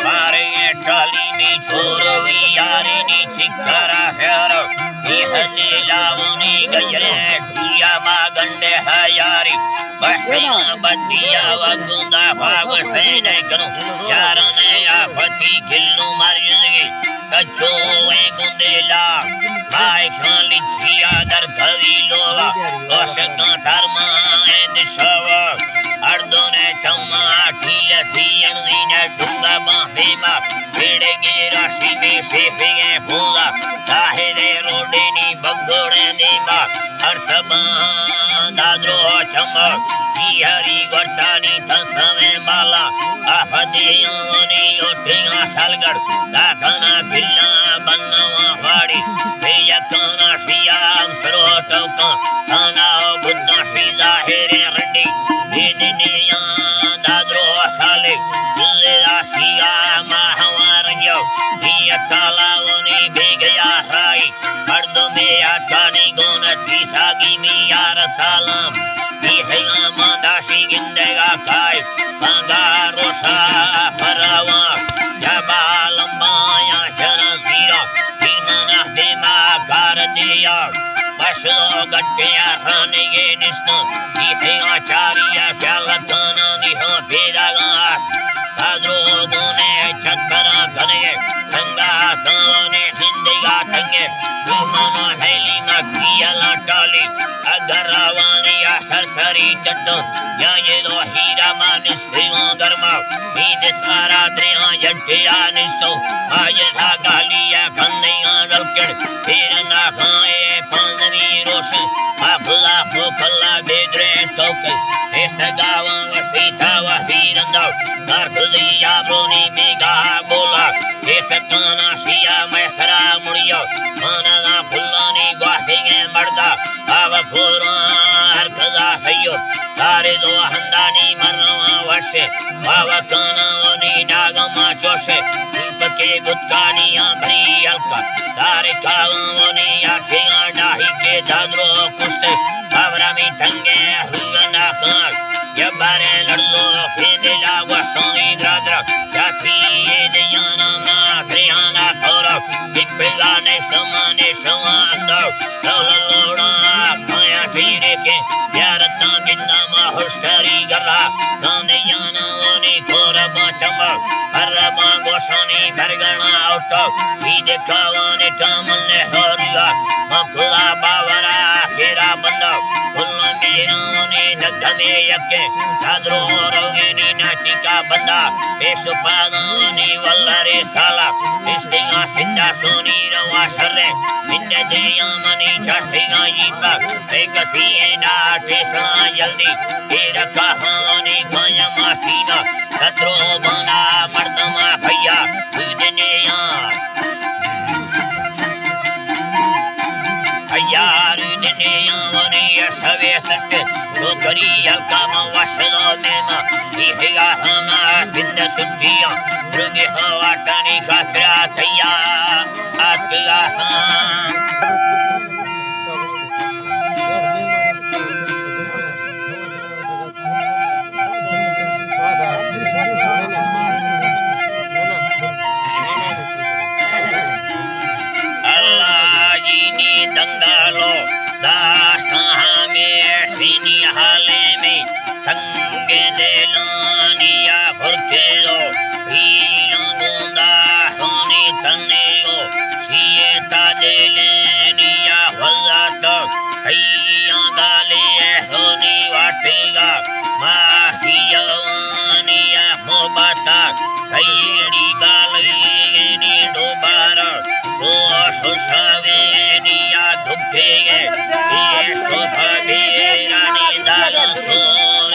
باریں ٹالی نی چوروی یاری نی چکرا خیر، یہ ہنی لاونی گجرے، یا ما گنڈے ہے یاری، بستیاں بدیا و گندا خواہ گوشتے نہ کنو، یارنے آفتی گلو مر جنگی۔ سچو ایں گندے لا، مائے خان لچیا در گھوی لوگا، عاشقاں ترما ایں دشوا، ہر دونے چما کیل تھی انزی نے ڈونگا باں دیما، پیڑے گیرا سی بے سے پھگے پھولا، تاہے دے روڈے نی بگوڑے دیما، ہر سباں دادرو چمک، پیہری گورتانی تسویں بالا، آفدیانی اوٹیاں سالگڑ، داکانا بلا بنواں واڑی، بے یکانا سیام سروتوکاں، تانا و گتاں سی ظاہر رنڈی، دے دنیاں دادرو سالے، دلے آسیا ماہواں رنگیو، نیت تالاونی بے گیا رائی، مردمے آتانی گون تیساگی میار سالام، بی حیاما داشی گندگا کائی، بانگا روشا فراوان، جبا لمبایا جنا زیرا، پیر منا دیما کار دیا، پشو گٹیا رانگے نشتن، بی حیا چاریا خیال کانا دیہا پیدا گا، تادرو گونے چکرا کنگے، سنگا کانے ہندگا تنگے، مانا ہیلی ما کیا لا ٹالی، اگر روانی یا سرسری چٹو، یا یہ دو ہیرا مانس دیواں گرما، بید سارا دریاں جنٹیا نشتو، آج تھا گالی یا کندیاں ڈلکڑ، پیر نا کھائے پاندنی روشن، ما خدا کو کلا بے درے چوکے، اے سگاواں وستی تھا وحی رندو، کار خودی یا برونی بیگا بولا، اے ستانا سیا میں سرا مڑیو، مانا نا پھلانی گواہی مردا، آو پورا ہر کزا سیو، تارے دو ہندانی مرواں وشے، باوکانا ونی ناگما چوشے، دیپکے بتکانی آمری ہلکا، تارے کاون ونی آکھیاں ڈاہی کے دادرو کشتے، باورامی تنگے ہلنا کان، جبارے لڑلو کے دلا وستانی برادر، جاتی یہ دیانا نا دریانا کورو، دیپلا نیستمانے شوان دو، لولا لوڑا کھایا ٹیرے کے، زیارتاں گندا ما ہوشداری گرا، گاندے یانا ونی کور با چمک، ہر با گوشانی برگنا اوٹو، بید کاوانی ٹامن نے ہوریا، ما خدا باورا آخرا بندو، کل میرانی دگمی یکے، دادرو روگینی ناچی کا بندا، پیش پادانی ولری سالا، استیگا سندا سونی روا شرے، منڈ دیاں منی چاٹیگا ییپا، اے کسی اے ڈاٹے سنا جلدی، اے رکھا ہانی کھایا ماسینا، سترو بانا مردما بھیا، دنیا۔ ایار دنیا ونی سوے سٹ، ٹوکری ہلکا ما وشدو نیما، ایہا ہما سند سٹیا، رگی ہوا ٹانی خاطرا تیا، آتیا ہاں۔ اللہ جی نی دنگالو، داستان ہمیشی نی حالے میں، سنگ دلانی یا خرکیلو، پیلوں گوندا ہونی تنیو، سیتا دلانی یا خزاتو، ایاں گالے ہونی واٹیگا، ماہی جوانی ء محبت ء سیڑی بالینی ڈوبار، روش و شاوینی ء دکھے ء ایش و بھبیرانی داغ سور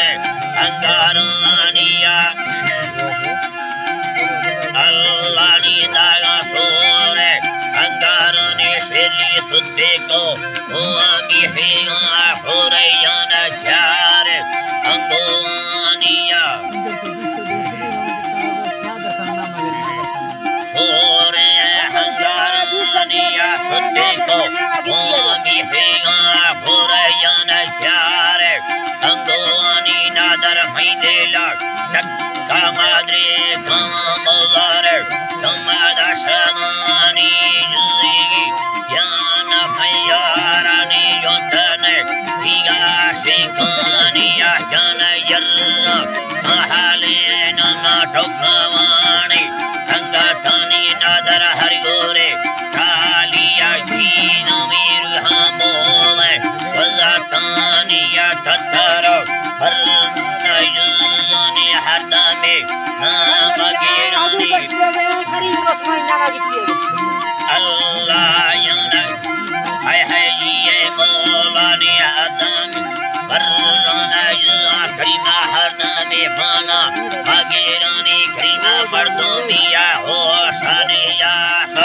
انگارانی ء اللہ نی داغا سور انگارانی شیلی ستے کو، ہوا بیہیاں خوریان چار انگوانیا۔ سور انگارانی ستے کو، ہوا بیہیاں خوریان چار انگوانی نادر مئی دیلا، چکا مادری کام بزار، چمد اشرانی جزیگی، جان میارانی جوتن، بیگا شیکانی آجان جرنا، حالین ما ٹوکنوانی، سنگتانی نادر ہر گورے، کالی آجین میر ہم بولے، وزاتانی یا تتر، ہر نجوانی ہر دمے، نام گیرانی۔ اللہ یعنی، ہائے ہائے، یہ مولانی آدم، ورنہ اللہ کریمہ ہر نامی مانا، مگیرانی کریمہ مردمی یا ہوشانی یا خ،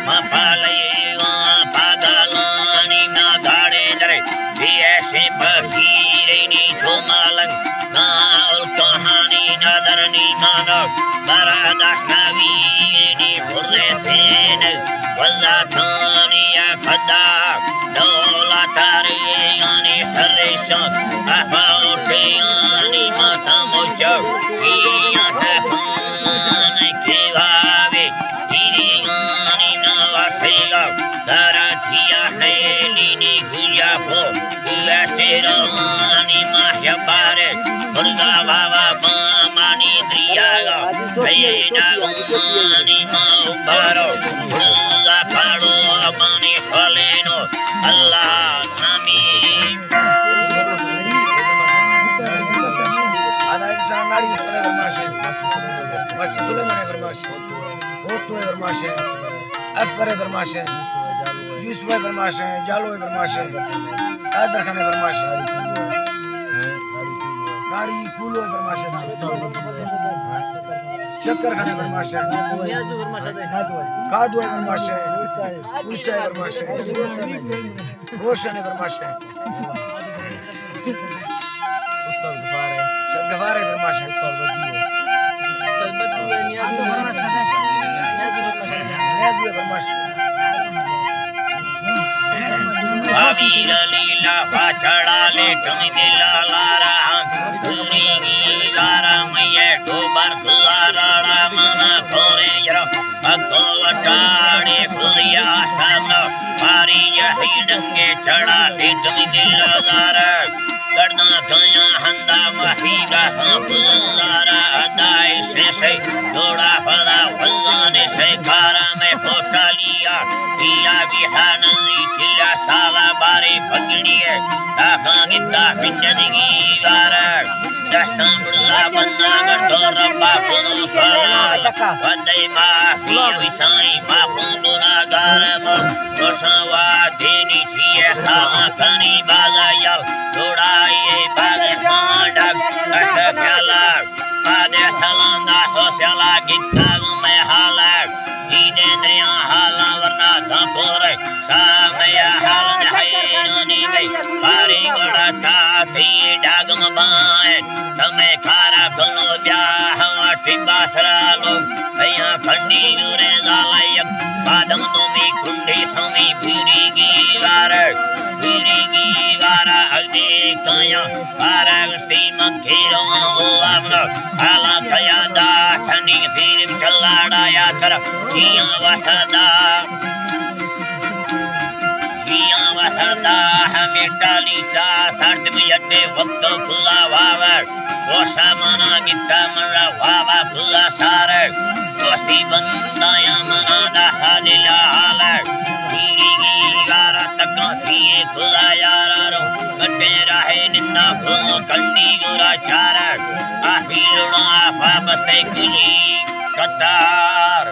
ما پالی وا پاگلانی ما گاڑے درے، بی ایسے پکیرینی چو مالنگ، نا الکہانی ندر نیمانو، براداش نویرینی برسین، وزاتانی یا خدا، دولت ریانی سرشان، افاوٹیانی ماتا مچو، کیان تکان کیوابی، پیریانی نواسیگا، دراتیا خیلینی گویا پو، گویا سیرانی ماہیا پارے، برزا بابا بامانی دریاگا، بینا گمانی ماں اوپارو، برزا پاڑو آبانی سولینو، اللہ نامی۔ اوتو ءِ برماش ایں، اکبر ءِ برماش ایں، یوسف ءِ برماش ایں، جالو ءِ برماش ایں، قادر خان ءِ برماش ایں، ناڑی کولو ءِ برماش ایں، شکر خان ءِ برماش ایں، کادو ءِ برماش ایں، موسی ءِ برماش ایں، روشن ءِ برماش ایں۔ استاد غفار ءِ۔ استاد غفار ءِ برماش ایں۔ استاد بدو ءِ۔ استاد بدو ءِ، نیازو ءِ برماش ایں۔ نیازو ءِ برماش ایں۔ نیازو ءِ برماش ایں۔ آویر لیلا پاچڑا لیٹم دلا لارا، پوری گی لارا مئے ڈوبر گزارا منا کورے جرا۔ اگو وٹاڑے پوریا سامنا، ماری یہی ڈنگے چڑا، پیٹمی دل دارا۔ گرداں کایاں ہندا ماہی گاہاں پلندارا، ادائے سے سے جوڑا پدا وزانے سے کارا میں پوٹالیا، پیا بھی ہانلی چلا سالا بارے پگڑیے، تاکاں گتا پنجدگی گارا۔ دستاں بڑلا بنداں گردو ربا کلو سارا۔ ودے ما پیا وسائی ما پون گناہگار ما۔ روشن وا دینی چیئے ساما کنی بازا یل۔ دوڑائی باز خان ڈگ دست پیالا۔ آدے سلام دا ہو سیالا گتا میں حالا۔ جی دے دریا حالا ورنا داں پورے۔ سامیا حال نہ حیرانی گئی، باری گڑا تاتی ڈاگم بائیں، تمہیں کارا کنو بیا ہوا ٹبا سرا لو، ایاں کنڈی یورے زالا یک، بادم دومی کنڈی سمی بیری گی وار، بیری گی وارا اگدی کایاں، بارا گشتی من کیرو او آمنا، حالا کیا دا تھنی پیر چلاڑا یا تر، کیاں وسدا۔ جیاں وسدا ہمیں ٹالی سا سرد میں یڈے وقت کلا واور۔ گوشا منا گتا من را وابا کلا سار۔ دوستی بندایا منا دا حال لا حال۔ پیری گی گارا تکا تیے کلا یارا رو۔ کٹے راہے نندا بھو کنڈی گورا چار۔ آفی لوڑا آفا بستے کلی قطار۔